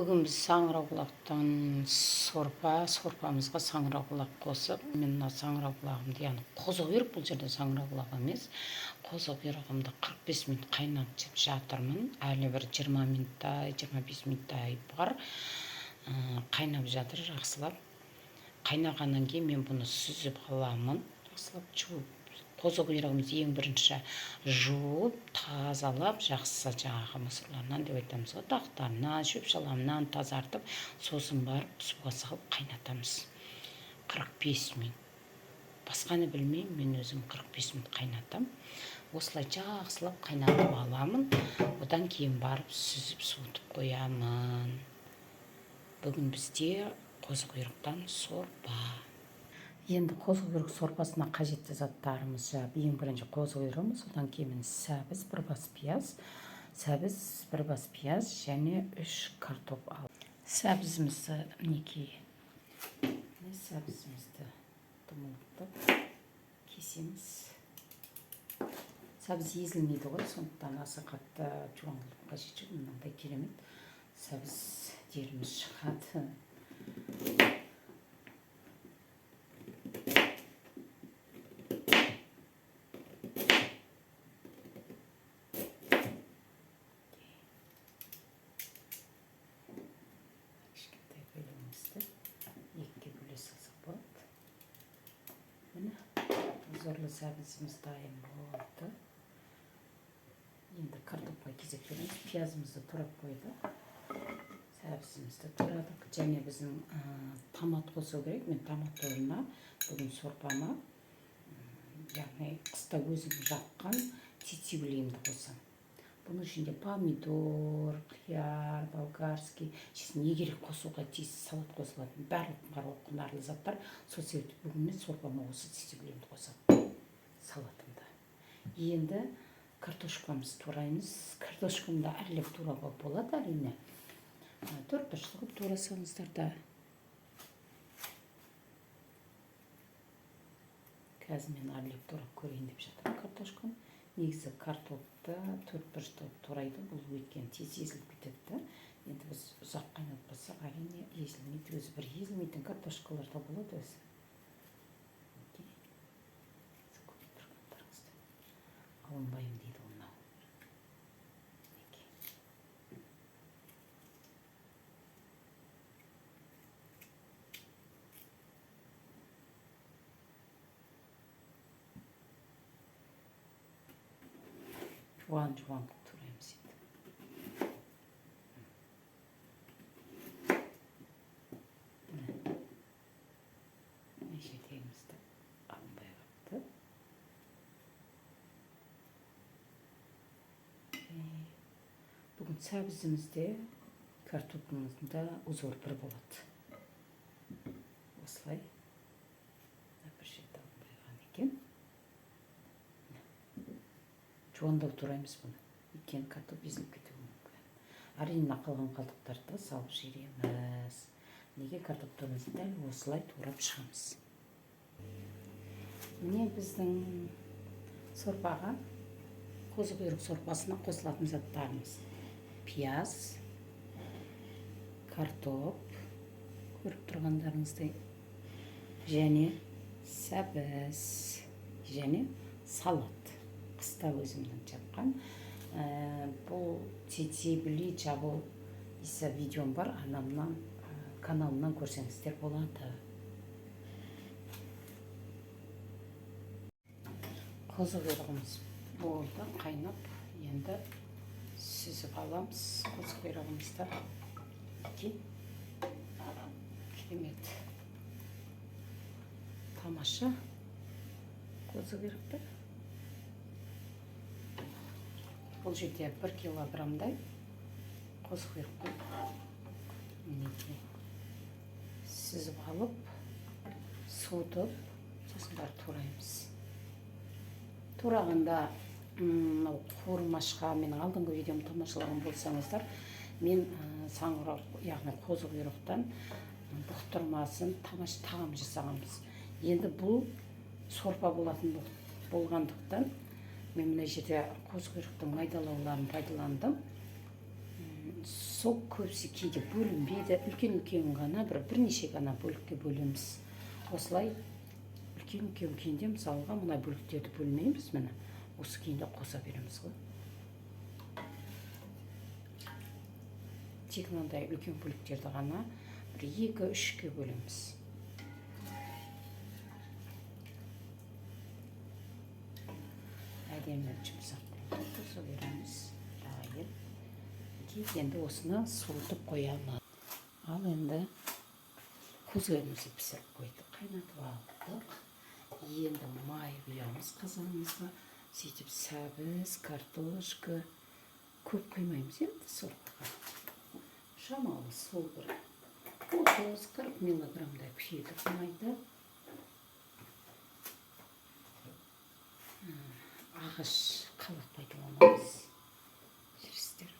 Бүгін біз саңырауқұлақтан сорпа, сорпамызға саңырауқұлақ қосып, мен мына саңырауқұлағымды, яғни қозы құйрық, бұл жерде саңырауқұлақ емес, қозы құйрығымды 45 минут қайнатып жатырмын. Әлі бір 20 минуттай, 25 минуттай бар. Қайнап жатыр жақсылап. Қайнағаннан кейін мен бұны сүзіп аламын. Жақсылап жуып, қозы құйрығымызды ең бірінші жуып, тазалап, жақсы жаңағы мусорларынан деп айтамыз ғой, дақтарынан, шөп-шаламынан тазартып, сосын барып суға салып қайнатамыз. 45 минут. Басқаны білмеймін, мен өзім 45 минут қайнатам. Осылай жақсылап қайнатып аламын. Одан кейін барып сүзіп суытып қоямын. Бүгін бізде қозы құйрықтан сорпа. Енді қозы құйрық сорпасына қажетті заттарымыз: ең бірінші қозы құйрығымыз, одан кейін сәбіз, бір бас пияз, сәбіз, бір бас пияз және 3 картоп ал. Сәбізімізді, мінекей, сәбізімізді домалақтап кесеміз. Сәбіз езілмейді ғой, сондықтан аса қатты жуан қылып қажет жоқ. Мынандай керемет сәбіздеріміз шығады. Кішкентай бөлігімізді екіге бөле салсақ болады. Міне, зорлы сәбізіміз дайын болды. Енді картопқа кезек береміз. Пиязымызды турап қойдық, сәбізімізді турадық және біздің томат қосу керек. Мен томат орнына бүгін сорпама, яғни қыста өзім жаққан тетеулемді қосамын. Бұның ішінде помидор, қияр, болгарский, сосын не керек қосуға тиіс, салат қосылатын барлық бар ғой құнарлы заттар. Сол себепті бүгін мен сорпама осы тетеулемді қосамын салатымда. Енді картошкамызды тураймыз. Картошканы да әрлеп турауға болады, әрине. Төрт бұрышты қылып турасаңыздар да. Қазір мен әрлеп турап көрейін деп жатырмын картошканы. Негізі картопты төрт бұрышты қылып турайды, бұл өйткені тез езіліп кетеді да. Енді біз ұзақ қайнатпасақ, әрине, езілмейді. Өзі бір езілмейтін картошкалар да болады өзі. Көріп тұрғандарыңыздай, алынбаймын дейді ғой мынау. Мінекей. Жуан жуан қылып тураймыз енді. Міне, мына жердегімізді алынбай қалыпты. Бүгін сәбізіміз де, картопымыздың да узор бір болады. Осылай. Мына бір жерде алынбай қалған екен. Жуандау тураймыз бұны, өйткені картоп езіліп кетуі мүмкін. Әрине, мына қалған қалдықтарды салып жібереміз. Неге картоптарымызды дәл осылай турап шығамыз. Міне, біздің сорпаға, қозы құйрық сорпасына қосылатын заттарымыз: пияз, картоп, көріп тұрғандарыңыздай, және сәбіз, және салат, қыста өзімнің жапқан. Бұл тетебли жабу иса видеом бар, арнамнан, каналымнан көрсеңіздер болады. Қозы құйрығымыз болды қайнап. Енді сүзіп аламыз қозы құйрығымызды. Мінекей, керемет, тамаша қозы құйрықты. Бұл жерде 1 килограммдай қозы құйрық. Мінекей, сүзіп алып, суытып, сосын барып тураймыз. Турағанда мынау қуырмашқа, менің алдыңғы видеомды тамашалаған болсаңыздар, мен саңырау, яғни қозы құйрықтан бұқтырмасын тамаша тағам жасағанбыз. Енді бұл сорпа болатын болғандықтан, мен мына жерде қозы құйрықтың майдалауларын пайдаландым. Сол көбісі кейде бөлінбейді, үлкен-үлкен ғана бірнеше ғана бөлікке бөлеміз. Осылай үлкен-үлкен күйінде мысалға мына бөліктерді бөлмейміз, міне осы күйінде қоса береміз ғой. Тек мынандай үлкен бөліктерді ғана бір 2-3-ке бөлеміз. Әдемі жұмсақ болды, қоса береміз. Дайын. Енді осыны суытып қоямыз. Ал енді қозы пісіріп қойдық, қайнатып алдық. Енді май құямыз қазанымызға. Сөйтіп сәбіз, картошка көп құймаймыз енді сорпаға. Шамалы сол бір 30-40 миллиграммдай құйдық майды. Ағаш қалақ пайдаланамыз. Жүрістер.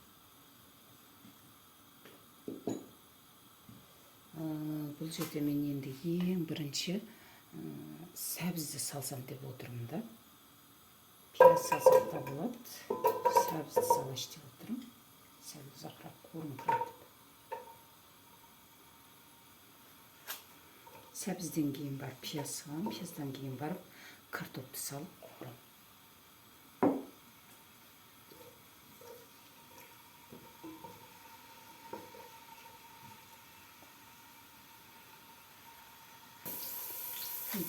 Бұл жерде мен енді ең бірінші сәбізді салсам деп отырмын да. Пияз салсақ та болады. Сәбізді салайыншы деп отырмын. Сәл ұзақырақ қуырыңқыратып. Сәбізден кейін барып пияз саламын, пияздан кейін барып картопты салып қуырамын.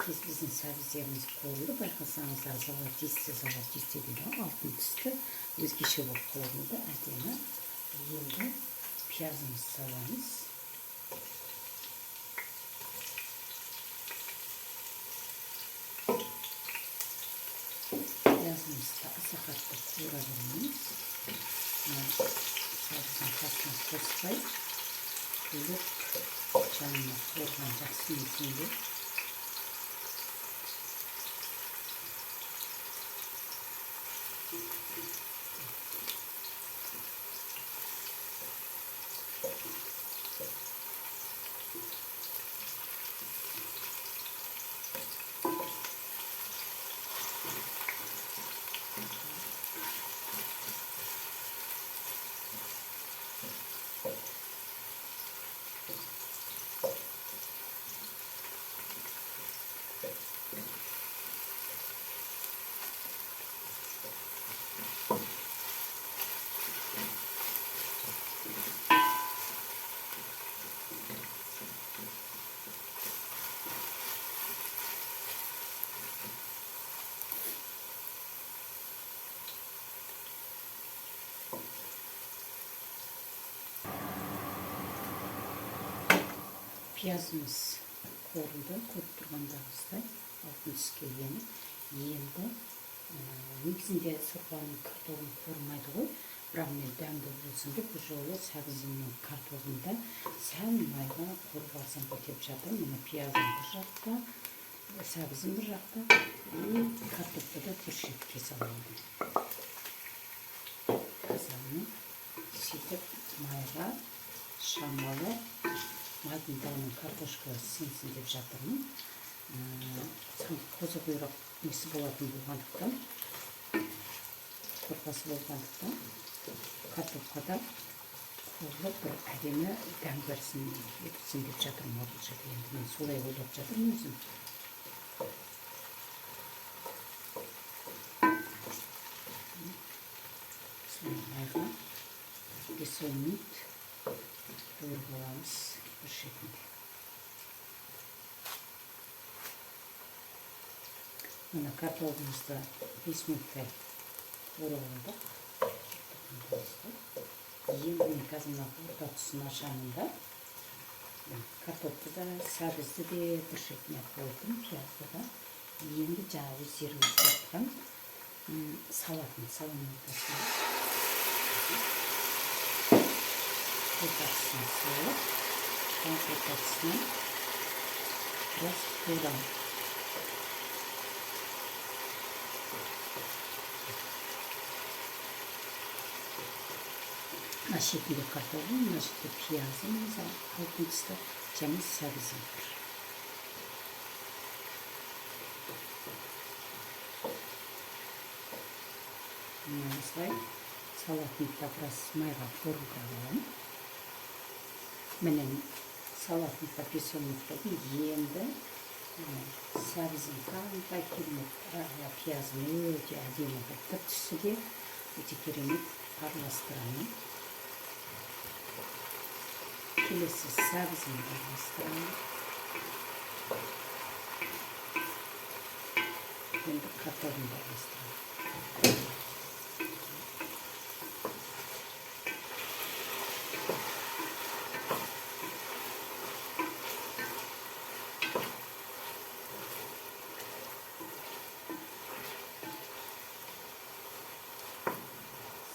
Тез біздің сәбіздеріміз қуырылды. Байқасаңыздар, золотистый, золотистый дейді ғой, алтын түсті, өзгеше болып қуырылды, әдемі. Енді пиязымызды саламыз. Пиязымызды аса қатты қуыра бермейміз. Сәбіздің қасына қоспай, бөліп жанына қуырған жақсы екен. Пиязымыз қуырылды, көріп тұрғандарыңыздай алтын түске еніп. Енді негізінде сорпаның картобын қуырмайды ғой, бірақ мен дәмді болсын деп бұл жолы сәбізімнің картобын да сәл майға қуырып алсам ба деп жатырмын. Міне пиязым бір жақта, сәбізім бір жақта, и картопты да бір шетке саламын. Қазанны сөйтіп майға шамалы майдың дәмін картошка сіңсін деп жатырмын. Қозы құйрық несі болатын болғандықтан, сорпасы болғандықтан картопқа да қуырылып бір әдемі дәм берсін етсін деп жатырмын. Бұл жерде енді мен солай ойлап жатырмын өзім. Осылай майға 5-10 минут қуырып аламыз бір шетінде. Мына картогымызды 5 минуттай қуырып алдық. Енді мен қазір мына орта тұсын ашамын да, картопты да, сәбізді де бір шетіне қойдым, пиязды да. Енді жаңа өздеріңіз тартқан салатын саламын ортасына. Орта тұсына салып, орта тұсына біраз қуырамын. Мына шетінде картогым, мына жерде пиязым, алтын түсті және сәбізім тұр. Мына осылай Салатымды да біраз майға қуырып аламын. Міне, салатымды да 5-10 минут қойдым. Енді сәбізім қандай керемет, пиязым өте әдемі болып тұр, түсі де өте керемет. Араластырамын. Келесі сәбізімді араластырамын. Енді картогымды араластырамын.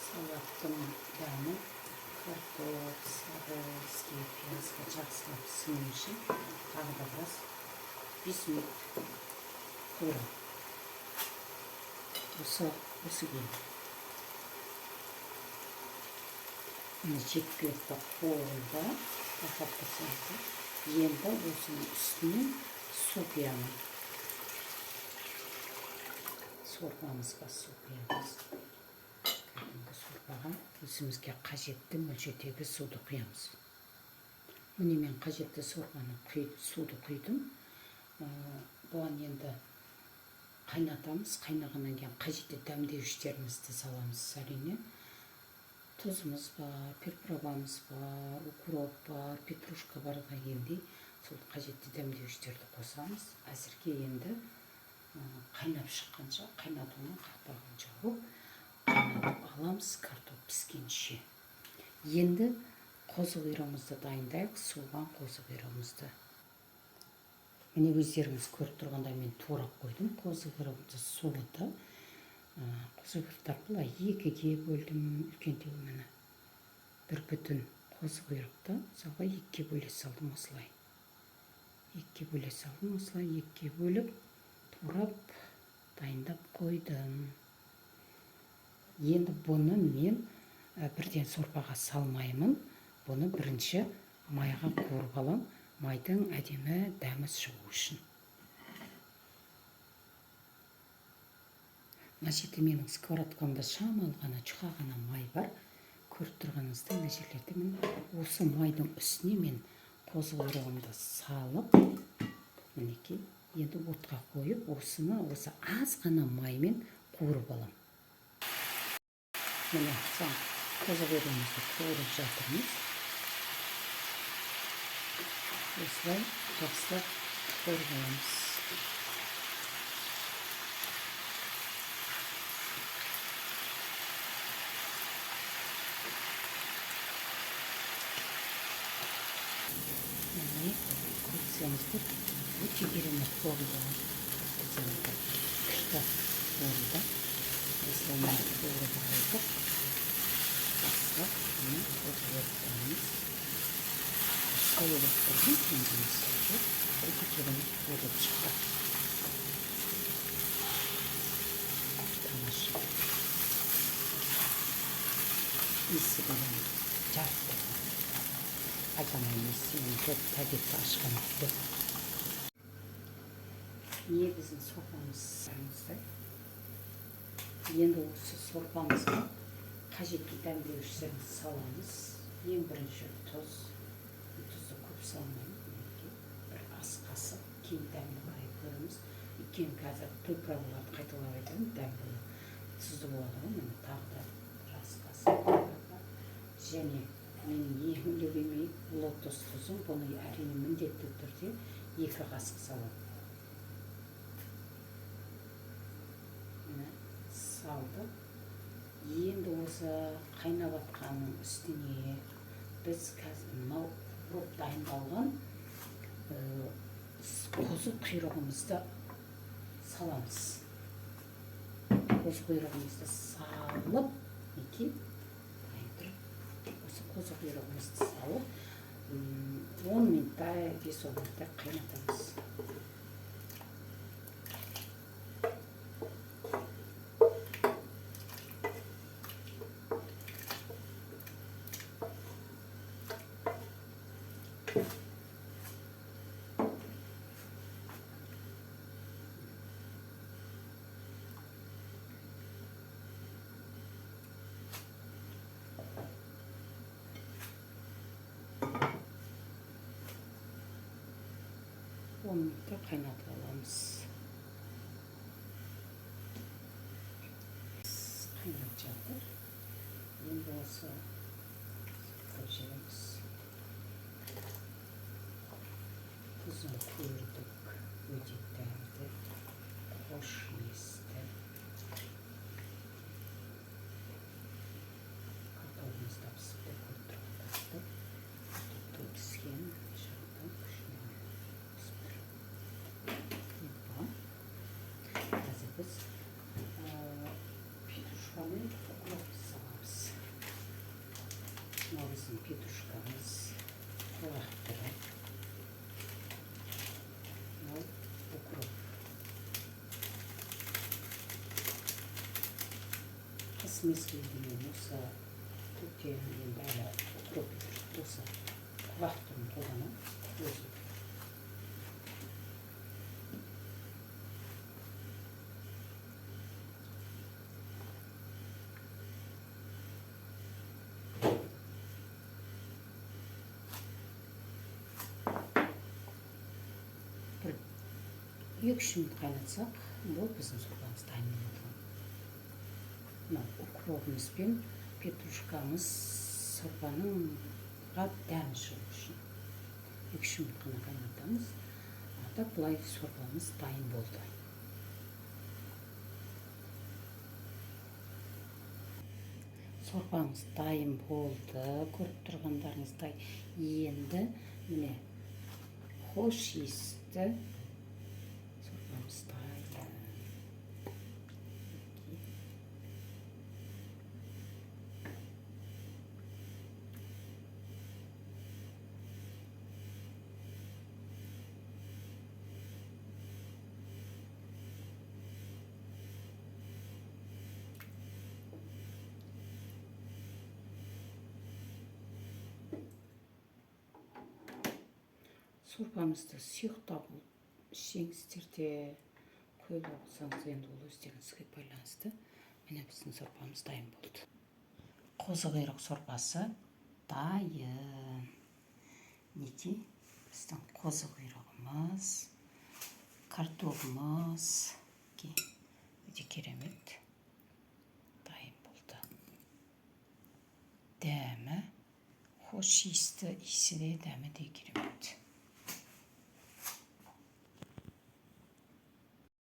Салаттың дәмі картоп, сәбізге, пиязға жақсылап сіңу үшін тағы да біраз 5 минут қуырамын. Осы кейін. Міне, жеткілікті қуырылды, байқап тұрсаңыздар. Енді осының үстіне су құямын. Сорпамызға су құямыз. Кәдімгі сорпаға өзімізге қажетті мөлшердегі суды құямыз. Міне, мен қажетті сорпаны суды құйдым. Бұған енді қайнатамыз. Қайнағаннан кейін қажетті дәмдеуіштерімізді саламыз әрине. Тұзымыз бар, приправамыз бар, укроп бар, петрушка бар дегендей, сол қажетті дәмдеуіштерді қосамыз. Әзірге енді қайнап шыққанша, қайнатуының қақпағын жауып қайнатып аламыз картоп піскенше. Енді қозы құйрығымызды дайындайық, суыған қозы құйрығымызды. Міне, өздеріңіз көріп тұрғандай, мен турап қойдым қозы құйрығымды, суыды. Қозы құйрықтар былай екіге бөлдім, үлкендеу. Міне, бір бүтін қозы құйрықты мысалға екіге бөле салдым осылай. Екіге бөле салдым осылай, екіге бөліп турап дайындап қойдым. Енді бұны мен бірден сорпаға салмаймын. Бұны бірінші майға қуырып аламын, майдың әдемі дәмі шығу үшін. Мына жерде менің сковородкамда шамалы ғана, жұқа ғана май бар. Көріп тұрғаныңыздай, мына жерлерде, міне, осы майдың үстіне мен қозы құйрығымды салып, мінекей, енді отқа қойып, осыны осы аз ғана маймен қуырып аламын. Міне, қозы құйрығымызды қуырып жатырмыз. Осылай жақсылап қуырып аламыз. Міне, көрсеңіздер, өте керемет қуырылды. Күшті қуырылды. Осылай міне қуырып алдық. Жақсылап міне қозы құйрықтарымыз солып тұрған енді өте керемет қуырылып шықты. Тамаша. Иісі деген жарып тұрған. Айта алмаймын, иісі енді тәбетті ашқан деп. Не, біздің сорпамыз. Енді осы сорпамызға қажетті дәмдеуіштерімізді саламыз. Ең бірінші тұз. Тұзды көп салмаймын. Мінекей, бір ас қасық, кейін дәмін қарай көреміз. Өйткені қазір приправаларды қайталап айтамын, дәмді тұзды болады ғой. Міне, тағы да бір ас қасық приправа. Және менің ең любимый лотос тұзым, бұны әрине міндетті түрде 2 қасық саламын. Міне, салдық. Енді осы қайнап жатқанның үстіне біз қазір мынау қуырып дайындалған қозы құйрығымызды саламыз. Қозы құйрығымызды салып, мінекей, дайын тұр. Осы қозы құйрығымызды салып, 10 минуттай, 5-10 минуттай қайнатамыз. 10 минутта қайнатып аламыз. Қайнап жатыр. Енді осы қойып жібереміз. Тұзын көрдік, өте дәмді, хош иісті. Картогымыз да пісіпті, көріп тұрғандарыңыздай. Картоп піскен, жағынан пісіп тұр. Енді бұған қазір біз петрушка мен укроп саламыз. Мынау біздің петрушкамыз, құлақтыры. Мынау укроп. Қыс мезгілінде мен осы көктем енді әлі укроп, петрушка, осы құлақ түрін қолданамын өзім. Бір 2-3 минут қайнатсақ, бұл біздің сорпамыз дайын болады. Мынау укробымыз пен петрушкамыз сорпаныңға дәм шығу үшін 2-3 минут қана қайнатамыз. А так былай сорпамыз дайын болды. Сорпамыз дайын болды, көріп тұрғандарыңыздай. Енді міне хош иісті сорпамыз дайын. Сорпамызды сұйықтау ішсеңіздер де, қоюлау қылсаңыз, енді ол өздеріңізге байланысты. Міне, біздің сорпамыз дайын болды. Қозы құйрық сорпасы дайын. Мінекей, біздің қозы құйрығымыз, картогымыз өте керемет дайын болды. Дәмі хош иісті, иісі де, дәмі де керемет.